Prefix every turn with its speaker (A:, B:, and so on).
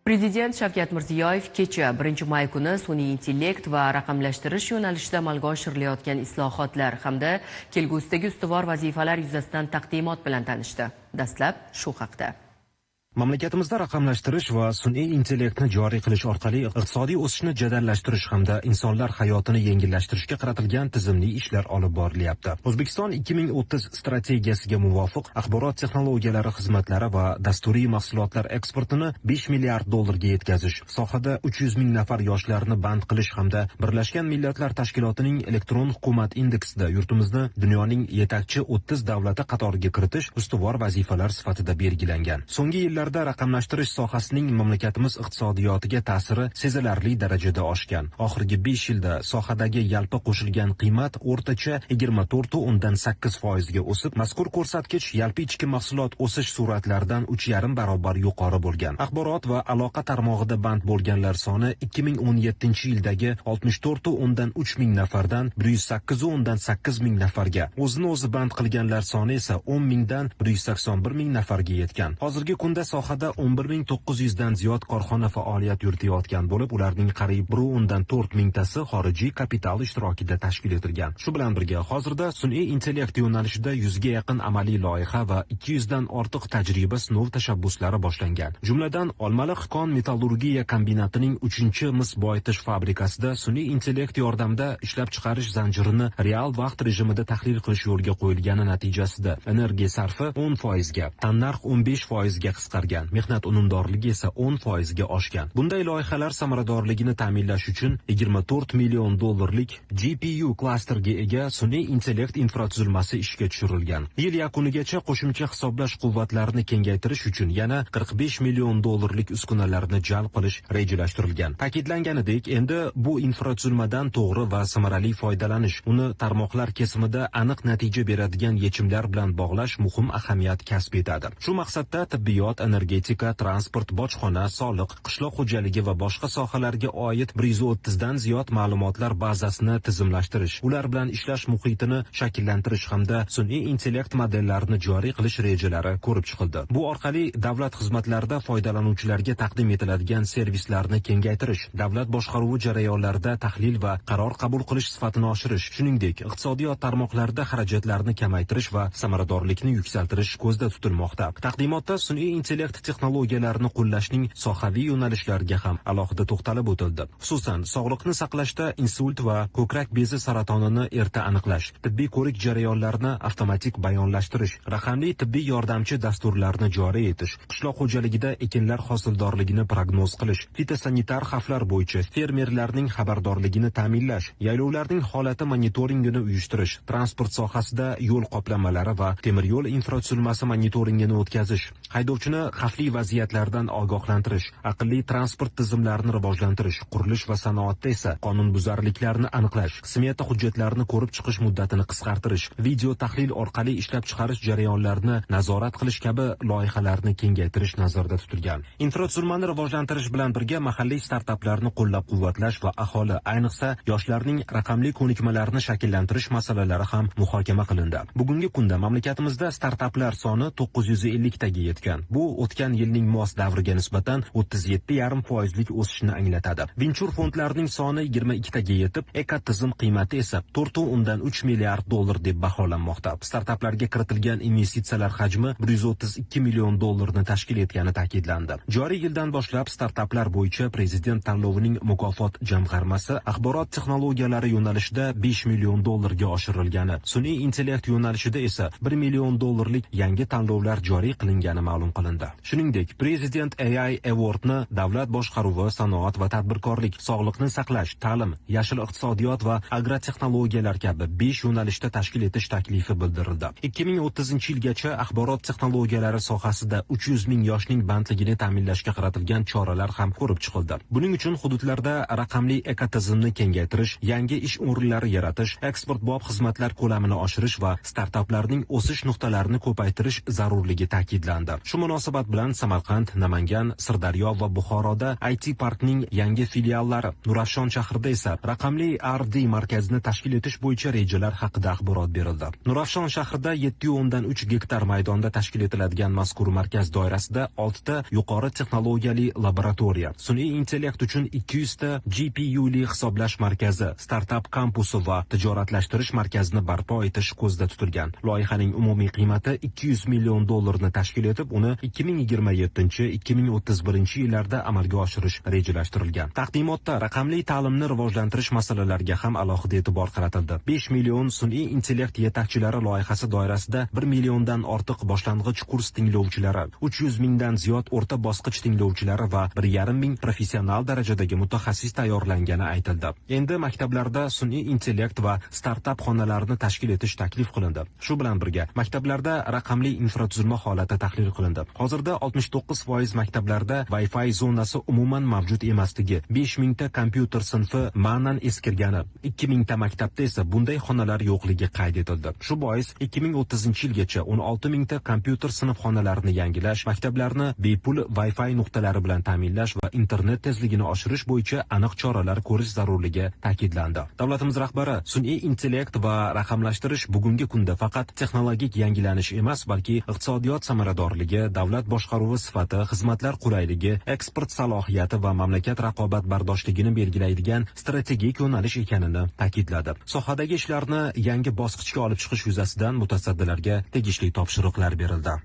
A: Prezident Shavkat Mirziyoyev kecha 1-may kuni sun'iy intellekt va raqamlashtirish yo'nalishida amalga oshirilayotgan islohotlar hamda kelgusidagi ustuvor vazifalar yuzasidan taqdimot bilan tanishdi. Dastlab shu haqda.
B: Mamlakatimizda raqamlashtirish va sun'iy intellektni joriy qilish orqali iqtisodiy o'sishni jadallashtirish hamda insonlar hayotini yengillashtirishga qaratilgan tizimli ishlar olib borilyapti. O'zbekiston 2030 strategiyasiga muvofiq axborot texnologiyalari xizmatlari va dasturiy mahsulotlar eksportini 5 milliard dollarga yetkazish, sohada 300 ming nafar yoshlarni band qilish hamda Birlashgan Millatlar Tashkilotining elektron hukumat indeksida yurtimizni dunyoning yetakchi 30 davlati qatoriga kiritish ustuvor vazifalar sifatida belgilangan. So'nggi yillarda raqamlashtirish sohasining mamlakatimiz iqtisodiyotiga ta'siri sezilarli darajada oshgan. Oxirgi 5 yilda sohadagi yalpi qo'shilgan qiymat o'rtacha 24,8% ga o'sib, mazkur ko'rsatkich yalpi ichki mahsulot o'sish sur'atlaridan 3,5 barobar yuqori bo'lgan. Axborot va aloqa tarmog'ida band bo'lganlar soni 2017-yildagi 64,3 ming nafardan 108,8 ming nafarga, o'zini o'zi band qilganlar soni esa 10 mingdan 181 ming nafarga yetgan. Hozirgi kunda sohada 11,900 dan ziyod korxona faoliyat yuritayotgan bo'lib, ularning qariyb 1,4 mingtasi xorijiy kapital ishtirokida tashkil etilgan. Shu bilan birga hozirda sun'iy intellekt yo'nalishida 100 ga yaqin amaliy loyiha va 200 dan ortiq tajriba sinov tashabbuslari boshlangan. Jumladan, Olmaliq kon metallurgiya kombinatining 3-mis boyitish fabrikasida sun'iy intellekt yordamida ishlab chiqarish zanjirini real vaqt rejimida tahlil qilish yo'lga qo'yilgani natijasida energiya sarfi 10% ga, tannarx 15% ga qisqargan. Mehnat unumdorligi esa 10% ga oshgan. Bunday loyihalar samaradorligini ta'minlash uchun 24 million dollarlik GPU klasterga ega sun'iy intellekt infratuzilmasi ishga tushirilgan. Yil yakunigacha qo'shimcha hisoblash quvvatlarini kengaytirish uchun yana 45 million dollarlik uskunalarni jalb qilish rejalashtirilgan. Ta'kidlanganidek, endi bu infratuzilmadan to'g'ri va samarali foydalanish, uni tarmoqlar kesimida aniq natija beradigan yechimlar bilan bog'lash muhim ahamiyat kasb etadi. Shu maqsadda tibbiyot, energetika, transport, bojxona, soliq, qishloq xo'jaligi va boshqa sohalarga oid 130 dan ziyod ma'lumotlar bazasini tizimlashtirish, ular bilan ishlash muhitini shakllantirish hamda sun'iy intellekt modellarini joriy qilish rejalari ko'rib chiqildi. Bu orqali davlat xizmatlarida foydalanuvchilarga taqdim etiladigan servislarni kengaytirish, davlat boshqaruvi jarayonlarida tahlil va qaror qabul qilish sifatini oshirish, shuningdek, iqtisodiyot tarmoqlarida xarajatlarni kamaytirish va samaradorlikni yuksaltirish ko'zda tutilmoqda. Taqdimotda sun'iy intellekt texnologiyalarini qo'llashning sohaviy yo'nalishlariga ham alohida to'xtalib o'tildi. Xususan, sog'liqni saqlashda insult va ko'krak bezi saratonini erta aniqlash, tibbiy ko'rik jarayonlarini avtomatik bayonlashtirish, raqamli tibbiy yordamchi dasturlarni joriy etish, qishloq xo'jaligida ekinlar hosildorligini prognoz qilish, fitosanitar xavflar bo'yicha fermerlarning xabardorligini ta'minlash, yaylovlarning holati monitoringini uyushtirish, transport sohasida yo'l qoplamalari va temir yo'l infratuzilmasi monitoringini o'tkazish, haydovchini xavfli vaziyatlardan ogohlantirish, aqlli transport tizimlarini rivojlantirish, qurilish va sanoatda esa qonunbuzarliklarni aniqlash, smeta hujjatlarini ko'rib chiqish muddatini qisqartirish, video tahlil orqali ishlab chiqarish jarayonlarini nazorat qilish kabi loyihalarni kengaytirish nazarda tutilgan. Infratuzilmani rivojlantirish bilan birga mahalliy startaplarni qo'llab-quvvatlash va aholi, ayniqsa yoshlarning raqamli ko'nikmalarini shakllantirish masalalari ham muhokama qilindi. Bugungi kunda mamlakatimizda startaplar soni 950 taga yetgan. Bu o'tgan yilning mos davriga nisbatan 37,5%lik o'sishni anglatadi. Venchur fondlarining soni 22 taga yetib, ekotizim qiymati esa 4,3 milliard dollar deb baholanmoqda. Startaplarga kiritilgan investitsiyalar hajmi 132 million dollarni tashkil etgani ta'kidlandi. Joriy yildan boshlab startaplar bo'yicha prezident tanlovining mukofot jamg'armasi axborot texnologiyalari yo'nalishida 5 million dollarga oshirilgani, sun'iy intellekt yo'nalishida esa 1 million dollarlik yangi tanlovlar joriy qilingani ma'lum qilindi. Shuningdek, Prezident AI Award'ni davlat boshqaruvi, sanoat va tadbirkorlik, sog'liqni saqlash, ta'lim, yashil iqtisodiyot va agrotexnologiyalar kabi 5 yo'nalishda tashkil etish taklifi bildirildi. 2030-yilgacha axborot texnologiyalari sohasida 300 ming yoshning bandligini ta'minlashga qaratilgan choralar ham ko'rib chiqildi. Buning uchun hududlarda raqamli ekotizimni kengaytirish, yangi ish o'rinlari yaratish, eksportbop xizmatlar ko'lamini oshirish va startaplarning o'sish nuqtalarini ko'paytirish zarurligi ta'kidlandi. Shu munosabat munosabat bilan Samarqand, Namangan, Sirdaryo va Buxoroda IT parkning yangi filiallari, Nurafshon shahrida esa raqamli R&D markazini tashkil etish bo'yicha rejalar haqida axborot berildi. Nurafshon shahrida 7.3 gektar maydonda tashkil etiladigan mazkur markaz doirasida 6 ta yuqori texnologiyali laboratoriya, sun'iy intellekt uchun 200 ta GPUli hisoblash markazi, startap kampusi va tijoratlashtirish markazini barpo etish ko'zda tutilgan. Loyihaning umumiy qiymati $200 million tashkil etib, uni 2027-2031 yillarda amalga oshirish rejalashtirilgan. Taqdimotda raqamli ta'limni rivojlantirish masalalariga ham alohida e'tibor qaratildi. 5 million sun'iy intellekt yetakchilari loyihasi doirasida 1 milliondan ortiq boshlang'ich kurs tinglovchilari, 300 mingdan ziyod o'rta bosqich tinglovchilari va 1,5 ming professional darajadagi mutaxassis tayyorlangani aytildi. Endi maktablarda sun'iy intellekt va startap xonalarini tashkil etish taklif qilindi. Shu bilan birga maktablarda raqamli infratuzilma holati tahlil qilindi. Hozirda 69% maktablarda Wi-Fi zonasi umuman mavjud emasligi, 5000 ta kompyuter sinfi ma'nan eskirgani, 2000 ta maktabda esa bunday xonalar yo'qligi qayd etildi. Shu bois 2030-yilgacha 16 mingta kompyuter sinf xonalarini yangilash, maktablarni bepul Wi-Fi nuqtalari bilan ta'minlash va internet tezligini oshirish bo'yicha aniq choralar ko'rish zarurligi ta'kidlandi. Davlatimiz rahbari sun'iy intellekt va raqamlashtirish bugungi kunda faqat texnologik yangilanish emas, balki iqtisodiyot samaradorligi, davlat boshqaruvi sifati, xizmatlar qulayligi, eksport salohiyati va mamlakat raqobatbardoshligini belgilaydigan strategik yo'nalish ekanini ta'kidladi. Sohadagi ishlarni yangi bosqichga olib chiqish yuzasidan mutasaddilarga tegishli topshiriqlar berildi.